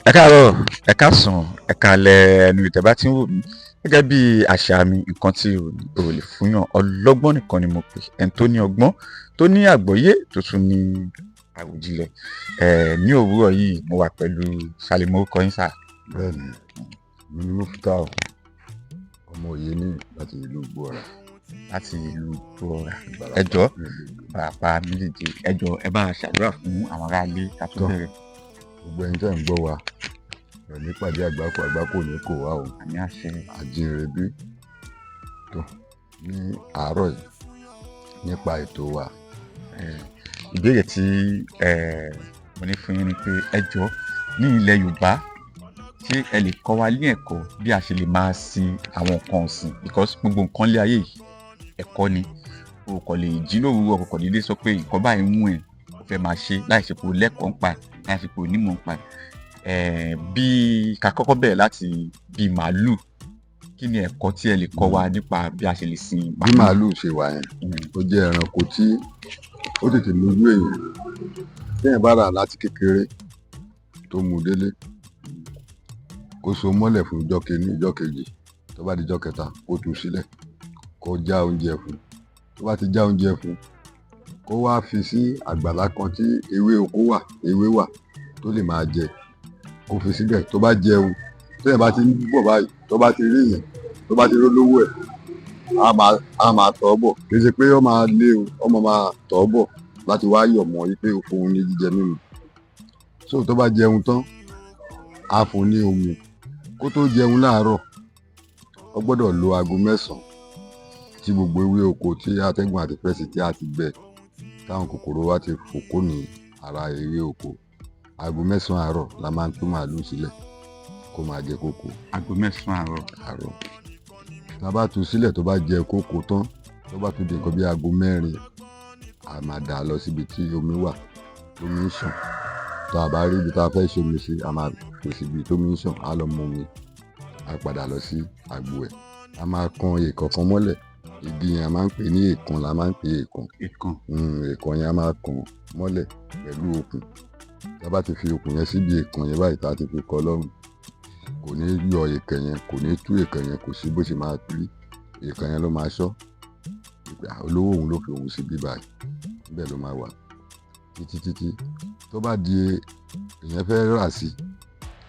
Ẹ káàárọ̀, ẹ káàsán, ẹ káalẹ́ ẹnu ìtẹ́ tí ń wò mí. Gẹ́gẹ́ bí àṣà mi, nǹkan tí ò lè fúnyàn ọlọ́gbọ́n nìkan ni mo pè ẹni tó ní ọgbọ́n, tó ní àgbọ́yé, tó tún ní àròjinlẹ̀. Ní òwúrọ̀ yìí, mo wà pẹ̀lú Ṣàlẹ̀. Orúkọ yín, sà? Bẹ́ẹ̀ni, mi ni Mufutau ọmọ òye ní láti ìlú Igbóọrà. Láti ìlú Igbóọrà. Ẹ jọ̀ọ́, bàbá méjèèjì, ẹ jọ̀ọ́, ẹ bá a ṣàdúrà fún àwọn aráalé ká tó bẹ̀rẹ̀. Gbogbo ẹni tẹ́ ń gbọ́ wa ẹ̀ nípàdé àgbákò, àgbákò ní kò wá o. Àmín, àṣẹ. Àjíǹre bí tó ní àárọ̀ yìí nípa ètò wa. Ìbéèrè tí mo ní fún yín ni pé, ẹ jọ̀ọ́, ní ilẹ̀ Yorùbá, ṣé ẹ lè kọ́ wa ní ẹ̀kọ́ bí a ṣe lè máa sin àwọn nǹkan ọ̀sìn? Because gbogbo nǹkan lé ayé yìí, ẹ̀kọ́ ni. O kò lè jí lówùúrọ̀ kò déédéé sọ pé nǹkan báyìí ń wù ẹ́, o fẹ́ máa ṣe láì ṣe pé o lẹ́kọ̀ọ́ ń pa ẹ̀, láì ṣe pé o nímọ̀ ń pa ẹ̀. Bí ká kọ́kọ́ bẹ̀rẹ̀ láti bí màálù, kí ni ẹ̀kọ́ tí ẹ lè kọ́ wa nípa bí a ṣe lè sin Bí màálù ṣe wà yẹn, ó jẹ́ ẹranko tí ó tètè lójú èèyàn. Téèyàn bá rà láti kékeré, tó mú un délé, kó so mọ́lẹ̀ fún ijọ́ kìíní, ijọ́ kejì, tó bá di ijọ́ kẹta, kó tú sílẹ̀, kó já oúnjẹ fún. Tó bá ti já oúnjẹ fún, kó wá fi sí àgbàlá kan tí ewé oko wà, ewé wà tó lè máa jẹ, kó fi síbẹ̀. Tó bá jẹun, téèyàn bá ti ń bọ̀ báyìí, tó bá ti rí èèyàn, tó bá ti rí olówó ẹ̀, á máa tọ̀ ọ́ bọ̀. Kì í ṣe pé ó máa lé o, ó máa máa tọ̀ ọ́ bọ̀ láti wá yọ̀ mọ́ wípé ó fún un ní jíjẹ mímu. So tó bá jẹun tán, á fún un ní omi. Kó tó jẹun láàárọ̀, ó gbọ́dọ̀ lo aago 9 tí gbogbo ewé oko tí atẹ́gùn àti fẹ́ sí tí a ti gbẹ, táwọn kòkòrò wa ti fò kó ní ara ewé oko. Aago 9 àárọ̀ la máa ń tú màálù sílẹ̀ kó máa jẹ kókò. Aago 9 àárọ̀. Àárọ̀. Tá a bá tú sílẹ̀, tó bá jẹ kókò tán, tó bá tún di nǹkan bí aago 4, a máa dà á lọ síbi tí omi wà, tómi ń ṣàn. Tá a bá rí ibi tá a fẹ́ ṣomi sí, a máa fi síbi tómi ń ṣàn, á lọ mu omi, á padà lọ sí agbo ẹ̀. A máa kan èèkàn kan mọ́lẹ̀. Igi yẹn, a máa ń pè ní èèkàn, la máa ń pè èèkàn. Èèkàn. Èèkàn yẹn, a máa kàn mọ́lẹ̀ pẹ̀lú okùn. Tá a bá ti fi okùn yẹn síbi èèkàn yẹn báyìí, tá a ti fi kọ́ lọ́rùn, kò ní yọ èèkàn yẹn, kò ní tú èèkàn yẹn, kò sí bó ṣe máa rí. Èèkàn yẹn ló máa ṣọ́. Olówó òun ló fi òun síbí báyìí, níbẹ̀ ló máa wà títí títí tó bá di èèyàn fẹ́ rà sí.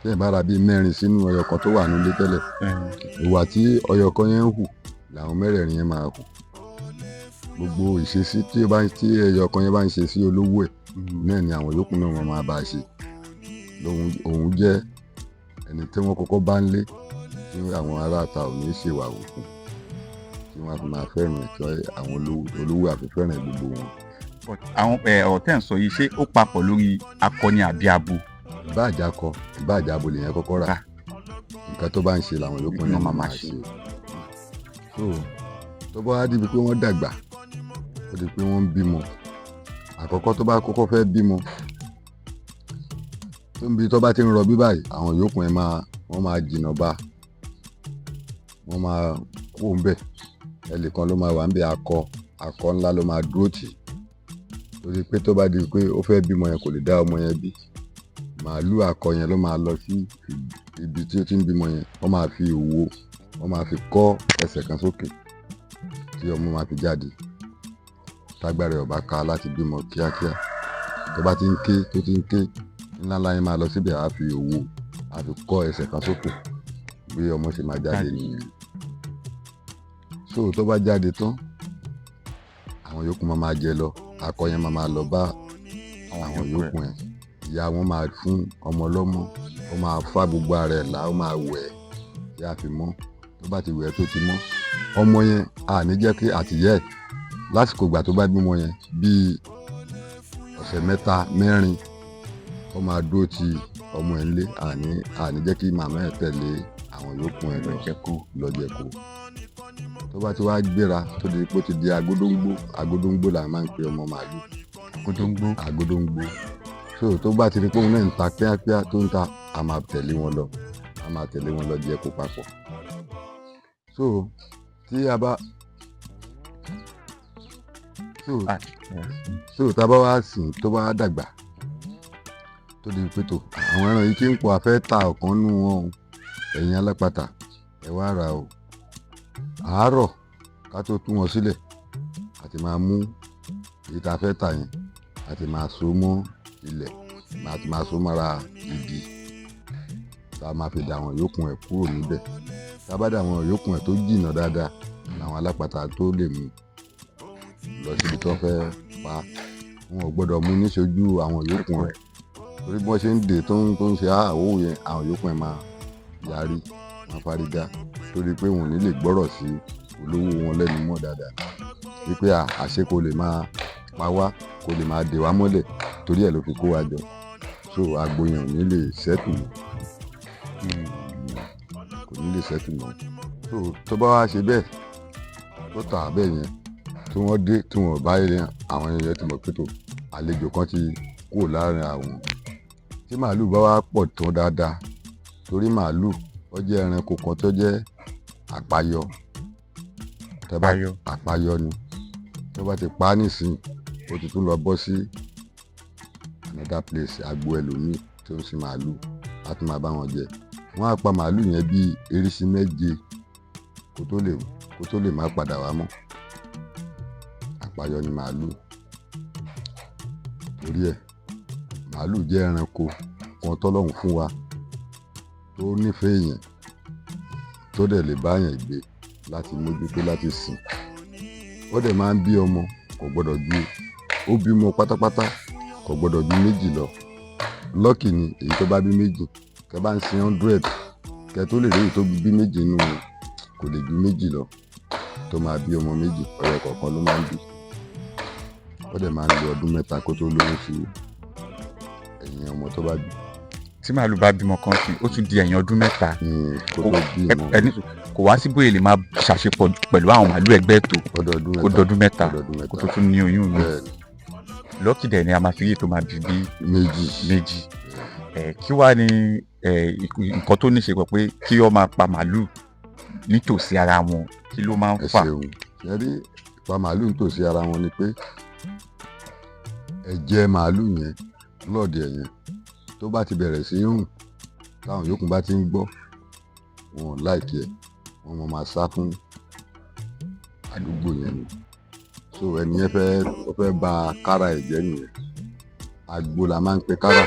Téèyàn bá ra bíi mẹ́rin sínú ẹyọ kan tó wà nílé tẹ́lẹ̀, ìwà tí ẹyọ kan yẹn ń hù làwọn mẹ́rẹ̀ẹ̀rin yẹn máa hù. Gbogbo ìṣesí tí ó bá tí ẹyọ kan yẹn bá ń ṣe sí olówó ẹ̀ náà ni àwọn yòókù náà wọ́n máa bá a ṣe. Lóhun òun jẹ́ ẹni tí wọ́n kọ́kọ́ bá ń lé, tí àwọn aráàta ò ní ṣèwà òkun, tí wọ́n á fi máa fẹ́ràn ẹ̀, tí àwọn olówó àfi fẹ́ràn gbogbo wọn. But àwọn ọ̀rọ̀ tẹ́ ń sọ yìí, ṣé ó papọ̀ lórí akọni àbí abo? Ìbá àjàkọ, ìbá àjàbo lèèyàn kọ́kọ́ rà, nǹkan tó bá ń ṣe làwọn yòókù náà máa máa ṣe. So tó bá wá débi pé wọ́n dàgbà, ó di pé wọ́n ń bímọ, àkọ́kọ́ tó bá kọ́kọ́ fẹ́ bímọ, tó ń bi, tó bá ti ń rọbí báyìí, àwọn yòókù ẹ̀ máa wọ́n máa jìnnà bá, wọ́n máa kó ń bẹ̀. Ẹnìkan ló máa wà ń bẹ̀, akọ, akọ ńlá ló máa dúró tì, torí pé tó bá di pé ó fẹ́ bímọ yẹn, kò lè dá ọmọ yẹn bí. Màálù akọ yẹn ló máa lọ sí ibi tí ó ti ń bímọ yẹn. Wọ́n máa fi òwò, wọ́n máa fi kọ́ ẹsẹ̀ kan sókè tí ọmọ máa fi jáde. Tágbára ẹ̀ ò bá ká láti bímọ kíákíá, tó bá ti ń ké, tó ti ń ké, ńlá ńlá yẹn máa lọ síbẹ̀, á fi òwò, á fi kọ́ ẹsẹ̀ kan sókè, bí ọmọ ṣe máa jáde nìyẹn. So tó bá jáde tán, àwọn yòókù máa máa jẹ lọ. Akọ yẹn máa máa lọ bá àwọn yòókù ẹ̀. Ìyá wọn máa fún ọmọ lọ́mú, ó máa fá gbogbo ara ẹ̀ là, ó máa wẹ̀ tí a fi mọ́. Tó bá ti wẹ̀ tó ti mọ́, ọmọ yẹn, a ní jẹ́ kí àtìyẹ́ ẹ̀ lásìkò ìgbà tó bá bímọ yẹn, bíi ọ̀sẹ̀ 3, 4, ó máa dúró ti ọmọ ẹ̀ ńlé. Àní jẹ́ kí màmá ẹ̀ tẹ̀lé àwọn yòókù ẹ̀ lọ jẹko. Lọ jẹko. Tó bá ti wá gbéra, tó di pé ó ti di agódóńgbó, agódóńgbó là máa ń pe ọmọ màálù. Agódóńgbó. Agódóńgbó. So tó bá ti di pé òun náà ń ta kíákíá, tó ń ta, a máa tẹ̀lé wọn lọ, a máa tẹ̀lé wọn lọ jẹko papọ̀. So tí a bá so Ah, so tá a bá wá sìn, tó bá dàgbà, tó Tó di pé tó àwọn ẹran yìí ti ń pọ̀, a fẹ́ ta ọ̀kan nínú wọn o, ẹ̀yin alápatà, ẹ wá rà o. Àárọ̀ ká tó tú wọn sílẹ̀, a ti máa mú èyí tá a fẹ́ tà yẹn, a ti máa so mọ́ ilẹ̀, a ti máa so mọ́ra igi, tá a máa fi dà wọ́n yòókù ẹ̀ kúrò níbẹ̀. Tá a bá dà wọ́n yòókù ẹ̀ tó jìnnà dáadáa, làwọn alápatà tó lè mú lọ síbi tó fẹ́ pa. Wọn ò gbọ́dọ̀ mú níṣojú àwọn yòókù ẹ̀, torí bí wọ́n ṣe ń dè tó ń ṣe àwò yẹn, àwọn yòókù ẹ̀ máa yarí, máa fárígá, torí pé wọn ò ní lè gbọ́rọ̀ sí olówó wọn lẹ́nu mọ́ dáadáa, wípé àṣé kò lè máa pa wá, kò lè máa dè wá mọ́lẹ̀, torí ẹ̀ ló fi kó wa jọ. So agbo yẹn ò ní lè settle mọ́, kò ní lè settle mọ́. So tó bá wá ṣe bẹ́ẹ̀, tó tà bẹ́ẹ̀ yẹn, tí wọ́n dé, tí wọ́n bá yẹn, àwọn èèyàn ti mọ̀ pé tó àlejò kan ti kúrò láàrin àwọn. Tí màálù bá wá pọ̀ tán dáadáa, torí màálù ó jẹ́ ẹranko kan tó jẹ́ àpayọ. Tẹ́ bá Àpayọ. Àpayọ ni. Tó bá ti pa á nísìnyí, ó ti tún lọ bọ́ sí another place, agbo ẹlòmíì tó ń sin màálù, á tún máa bá wọn jẹ. Wọ́n á pa màálù yẹn bíi eríṣi méje kó tó lè má padà wá mọ́. Àpayọ ni màálù. Torí ẹ̀, màálù jẹ́ ẹranko kan tọ́lọ́run fún wa tó nífẹ̀ẹ́ èèyàn, tó dẹ̀ lè bá èèyàn gbé láti mójútó, láti sìn. Ó dẹ̀ máa ń bí ọmọ, kò gbọ́dọ̀ ju, ó bímọ pátápátá, kò gbọ́dọ̀ ju méjì lọ. Lucky ni èyí tó bá bí méjì. Tẹ́ bá ń sin 100, kẹ́ tó lè rí èyí tó bí méjì nínú wọn, kò lè ju méjì lọ tó máa bí ọmọ méjì. Ọyọ kọ̀ọ̀kan ló máa ń bí. Ó dẹ̀ máa ń lo ọdún 3 kó tó lóyún sí ẹ̀yìn ọmọ tó bá bí. Tí màálù bá bímọ kan sí, ó tún di ẹ̀yìn ọdún 3 Kó tó bí ọmọ. Ẹni kò wá sí bóyá lè máa ṣàṣepọ̀ pẹ̀lú àwọn màálù ẹgbẹ́ tó ọdọọdún kó mẹ́ta. dọdún 3 Ọdọọdún mẹ́ta. kó tó tún ní oyún mi. Bẹ́ẹ̀ ni. Lucky dẹ̀ ni a máa fi rí tó máa bí bí Méjì. méjì. Ẹ kí wàá ní ẹ nǹkan tó ní ṣe pọ̀ pé kí wọ́n máa pa màálù nítòsí ara wọn, kí ló máa ń Ẹ fà? ṣeun. Ṣe rí, ìpa màálù nítòsí ara wọn ni pé ẹ̀jẹ̀ màálù yẹn, blood ẹ̀ yẹn, tó bá ti bẹ̀rẹ̀ sí í rùn, táwọn yòókù bá ti ń gbọ́, wọn ò like ẹ̀, wọ́n máa máa sá fún àdúgbò yẹn ni. So ẹni yẹn fẹ́, ó fẹ́ ba kára ẹ̀ jẹ́ nìyẹn. Àgbo la máa ń pe kára.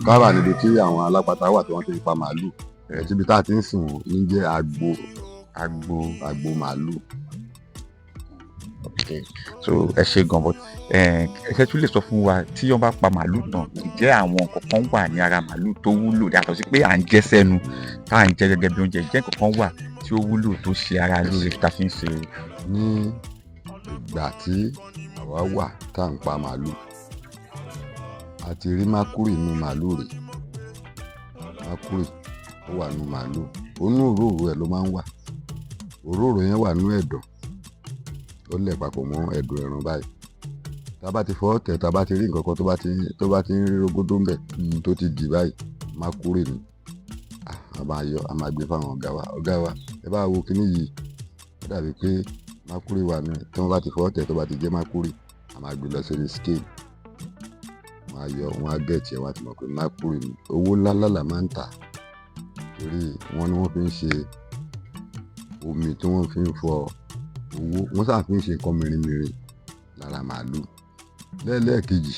Kára níbi tí àwọn alápatà wà tí wọ́n ti ń pa màálù ẹ̀, tíbi tá a ti ń sìn wọ́n ní jẹ́ àgbo. Agbo. Àgbo màálù. Ok, so ẹ ṣe gan, but ẹ ṣe tún lè sọ fún wa, tí wọ́n bá pa màálù tán, ǹjẹ́ àwọn nǹkan kan wà ní ara màálù tó wúlò yàtọ̀ sí pé à ń jẹ sẹ́nu, tá à ń jẹ gẹ́gẹ́ bí oúnjẹ? Ǹjẹ́ nǹkan kan wà tí ó wúlò tó ṣe ara lóore tá a fi ń ṣe? Ní ìgbà tí àwa wà tá à ń pa màálù, a ti rí mercury nínú màálù rè. Mercury ó wà nínú màálù, onú òróró ẹ̀ ló máa ń wà. Òróró yẹn wà nínú ẹ̀dọ̀, ó lẹ̀ papọ̀ mọ́ ẹ̀dọ̀ ẹran báyìí. Tá a bá ti fọwọ́ tẹ̀, tá a bá ti rí nǹkan kan tó bá ti ń rí rógódó ń bẹ̀, tó ti dì báyìí, mercury ni. A máa yọ, a máa gbé fáwọn ọ̀gá wa. "Ọ̀gá wa, ẹ bá wo kíní yìí, ó dàbí pé mercury wà nínú ẹ̀." Tí wọ́n bá ti fọwọ́ tẹ̀, tó bá ti jẹ́ mercury, a máa gbé lọ sórí scale, wọ́n á yọ, wọ́n á gẹ̀ẹ́tì ẹ̀, wọ́n á ti mọ̀ pé mercury ni. Owó ńláńlá là máa ń tà, torí wọ́n ní wọ́n fi ń ṣe omi tí wọ́n fi ń fọ owó, wọ́n sáà fi ń ṣe nǹkan mèremère lára màálù. Lẹ́ẹ̀lẹ́ẹ̀kejì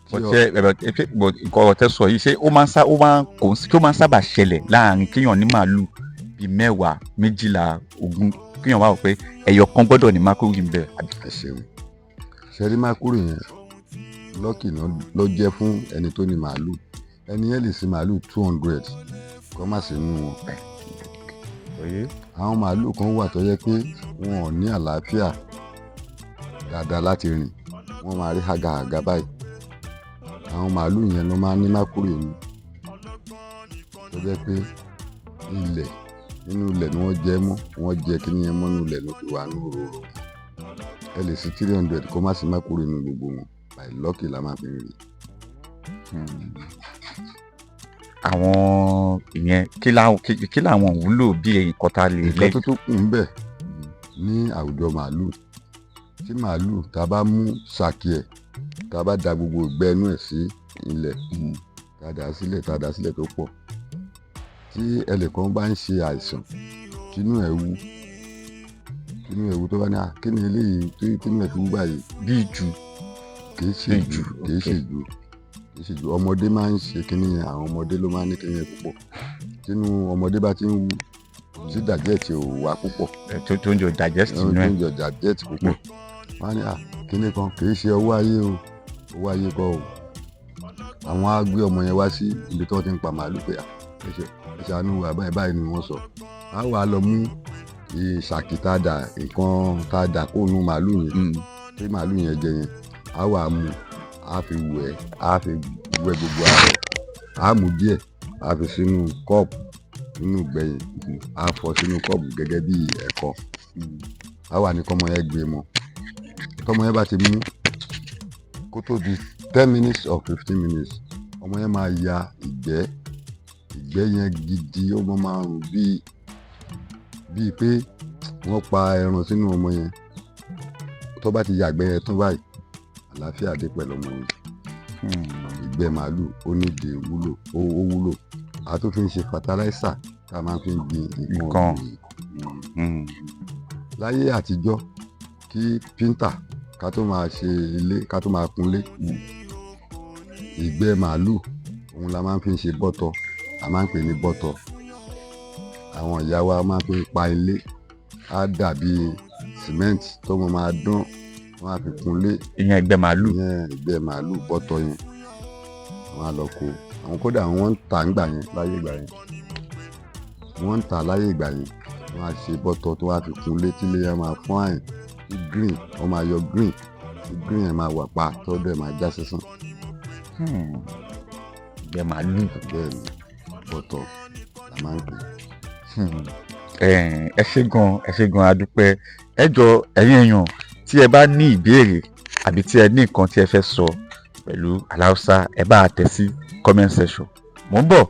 tí Ṣé nǹkan ọ̀rọ̀ tẹ́ sọ yìí, ṣé ó máa ń sá ó máa ń kò ń kí ó máa ń sábà ṣẹlẹ̀ láàrin kéèyàn ní màálù bíi 10, 12, 20, kéèyàn wá wò pé ẹyọ kan gbọ́dọ̀ ní mercury ń bẹ? Ẹ ṣeun. Ṣe rí mercury yẹn, lucky náà ló jẹ́ fún ẹni tó ní màálù. Ẹni yẹn lè sin màálù 200 kó má sí inú wọn. Àwọn màálù kan wà tó yẹ pé wọn ò ní àlàáfíà dáadáa láti rìn, wọ́n máa rí hàgàhàgà báyìí. Àwọn màálù yẹn ló máa ń ní mercury ní, tó jẹ́ pé ilẹ̀, nínú ilẹ̀ ni wọ́n jẹ mọ́, wọ́n jẹ kíní yẹn mọ́ nínú ilẹ̀ ló fi wà ní òróró wọn. Ẹ lè sí 300 kó má sí mercury nínú gbogbo wọn. By lucky la máa fi ń rí. Àwọn ìyẹn, kí làwọn wúlò bí nǹkan tá a lè Nǹkan tó tún kù ń bẹ̀ ní àwùjọ màálù, tí màálù tá a bá mú ṣàkì ẹ̀, tá a bá da gbogbo ìgbẹ́ inú ẹ̀ sí Ilẹ̀ tá a dà sílẹ̀, tá a dà sílẹ̀ tó pọ̀, tí ẹnìkan bá ń ṣe àìsàn, tínú ẹ̀ wú, tínú ẹ̀ wú, tó bá ní, "À, kí ni eléyìí tínú ẹ̀ fi wú báyìí?" Bí ìjù? Kì í ṣe ìjù, kì í ṣe ìjù, kì í ṣe ìjù. Ọmọdé máa ń ṣe kinní yẹn, àwọn ọmọdé ló máa ń ní kinní yẹn púpọ̀. Tínú ọmọdé bá ti ń wú, tí digest ò wá púpọ̀, tó ń jẹ digest inú ẹ̀. Tó ń jẹ digest púpọ̀, wọ́n á ní, "À, kinní kan." Kì í ṣe ọwọ́ ayé o, ọwọ́ ayé kọ́ o. Àwọn á gbé ọmọ yẹn wá sí ibi tí wọ́n ti ń pa màálù pé, "À, ẹ ṣe, ẹ ṣàánú wa, báyìí báyìí ni wọ́n sọ." Á wà lọ mú ìṣàkì tá a dà, nǹkan tá a dà kó nu màálù yẹn, tí màálù yẹn jẹ yẹn, á wà mú, á fi wẹ̀, á fi wẹ̀ gbogbo ara ẹ̀. Á mú díẹ̀, á fi sínú kọ́ọ̀pù nínú ìgbẹ́ yẹn, á fọ sínú kọ́ọ̀pù gẹ́gẹ́ bí ẹ̀kọ. Á wà ní kọ́mọ yẹn gbé mọ́. Tọ́mọ yẹn bá ti mú, kó tó di 10 minutes or 15 minutes, ọmọ yẹn máa ya ìgbẹ́. Ìgbẹ́ yẹn gidi, ó máa rùn bíi pé wọ́n pa ẹran sínú ọmọ yẹn. Tó bá ti yàgbẹ́ yẹn tán báyìí, àlàáfíà dé pẹ̀lú ọmọ yẹn. Ìgbẹ́ màálù, ó nídìí wúlò, ó wúlò. A tún fi ń ṣe fertilizer tá a máa fi ń gbin nǹkan Nǹkan. ọ̀gbìn. Láyé àtijọ́, kí painter ká tó máa ṣe ilé, ká tó máa kunlé, ìgbẹ́ màálù òun la máa ń fi ṣe bọ́tọ̀, a máa ń pè ní bọ́tọ̀. Àwọn ìyá wa máa ń fi pa ilé, á dàbí cement tó máa máa dán, wọ́n á fi kunlé. Ìyẹn ìgbẹ́ màálù? Ìyẹn ìgbẹ́ màálù, bọ́tọ̀ yẹn, wọ́n á lọ kó àwọn. Kódà wọ́n ń tà ńgbà yẹn, láyé ìgbà yẹn wọ́n ń tà. Láyé ìgbà yẹn, wọ́n á ṣe bọ́tọ̀ tó wá fi kunlé, tílé yẹn máa fine, tí green, wọ́n máa yọ green, tí green yẹn máa wà pa, tó dẹ̀ máa já sísán. Ìgbẹ́ màálù. Bẹ́ẹ̀ ni, bọ́tọ̀ la máa ń pè. Ẹ ṣé gan, ẹ ṣé gan, a dúpẹ́. Ẹ jọ, ẹ̀yin èèyàn, tí ẹ bá ní ìbéèrè àbí tí ẹ ní nǹkan tí ẹ fẹ́ sọ pẹ̀lú Aláùsá, ẹ bá a tẹ̀ sí comment section. Mò ń bọ̀.